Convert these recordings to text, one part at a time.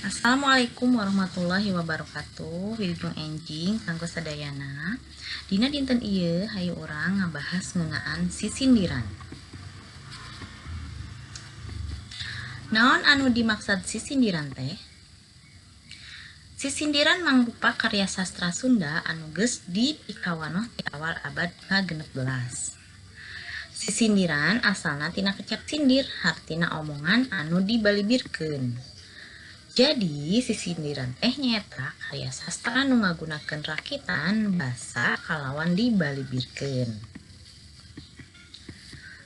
Assalamualaikum warahmatullahi wabarakatuh. Wilujeng enjing kanggo sadayana. Dina dinten ieu hayu urang ngabahas ngeunaan sisindiran. Naon anu dimaksud sisindiran teh? Sisindiran mangrupa karya sastra Sunda anu geus dipikawanoh ti awal abad ka-16. Sisindiran asalna tina kecap sindir, hartina omongan anu dibalibirkeun. Jadi sisindiran teh nyaeta karya sastra nu ngagunakeun rakitan basa kalawan dibalibirkeun.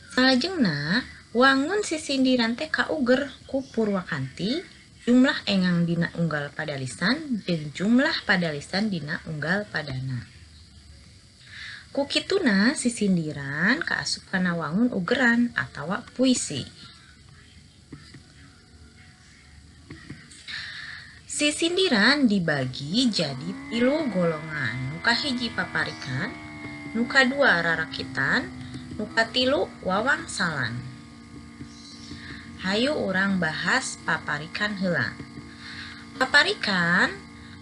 Salajengna, wangun sisindiran teh kauger ku purwakanti, jumlah engang dina unggal padalisan jeung jumlah padalisan dina unggal padana. Ku kituna sisindiran kaasup kana wangun ugeran atawa puisi. Sisindiran dibagi jadi 3 golongan. Nu kahiji paparikan, nu kadua rarakitan, nu katilu wawangsalan. Hayu urang bahas paparikan heula. Paparikan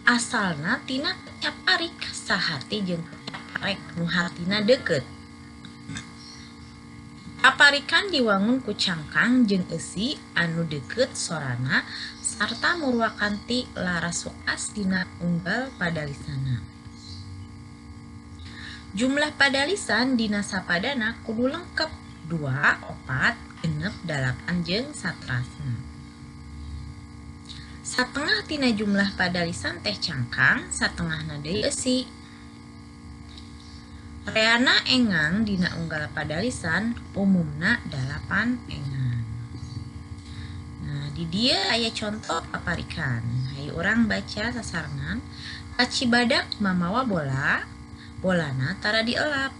asalna tina kecap parik saharti jeung kecap parek nu hartina deukeut. Paparikan diwangun ku cangkang jeung eusi anu deukeut sorana sarta murwakanti laras waas dina unggal padalisana. Jumlah padalisan dina sapadana kudu lengkep 2, 4, 6, 8 jeung satrasna. Satengah tina jumlah padalisan teh cangkang, satengahna deui eusi. Reana engang dina unggal padalisan umumna 8 engang. Nah, di dieu aya contoh paparikan. Hayu urang baca sasarengan. Ka Cibadak mamawa bola, bolana tara dielap.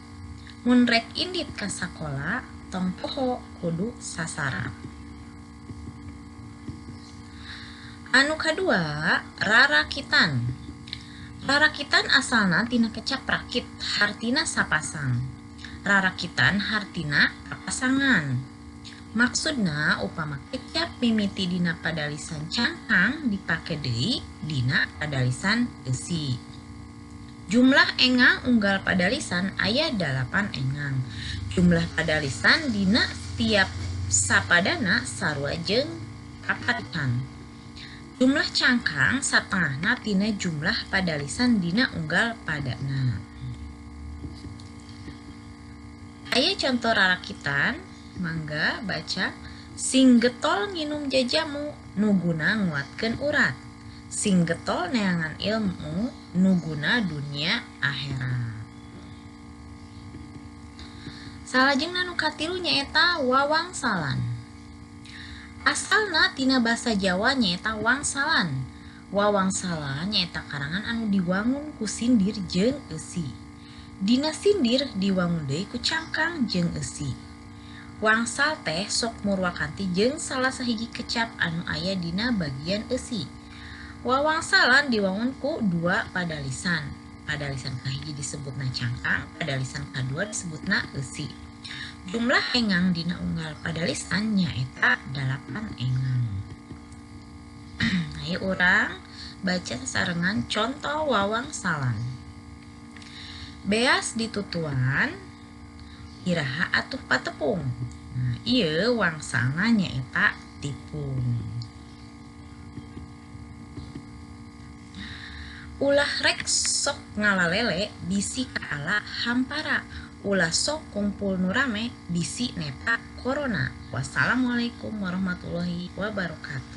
Mun rek indit ka sakola, tong poho kudu sasarap. Anu kadua, rarakitan. Rarakitan asalna tina kecap rakit, hartina sapasang. Rarakitan hartina papasangan. Maksudna upama kecap mimiti dina padalisan cangkang dipake deui dina padalisan eusi. Jumlah engang unggal padalisan aya 8 engang. Jumlah padalisan dina tiap sapadana sarua jeung paparikan. Jumlah cangkang satengahna tina jumlah padalisan dina unggal padana. Aya contoh rarakitan, mangga baca. Sing getol nginum jajamu nu guna nguatkeun urat. Sing getol neangan ilmu nu guna dunia akhirat. Salajengna nu katilu nyaeta wawangsalan. Asalna tina basa Jawa nyaeta wangsalan. Wawangsalan nyaeta karangan anu diwangun ku sindir jeung eusi. Dina sindir diwangun deui ku cangkang jeung eusi. Wangsal teh sok murwakanti jeung salah sahiji kecap anu aya dina bagian eusi. Wawangsalan diwangun ku 2 padalisan. Padalisan kahiji disebutna cangkang, padalisan kadua disebutna eusi. Jumlah engang dina unggal padalisan nyaeta 8 engang. Ayo urang baca sasarengan contoh wawangsalan. Beas ditutuan iraha atuh patepung. Nah, ieu wangsalna nyaeta tipung. Ulah rek sok ngalalele bisi kaala hampara. Ulah sok kumpul nu rame bisi nepa corona. Wassalamualaikum warahmatullahi wabarakatuh.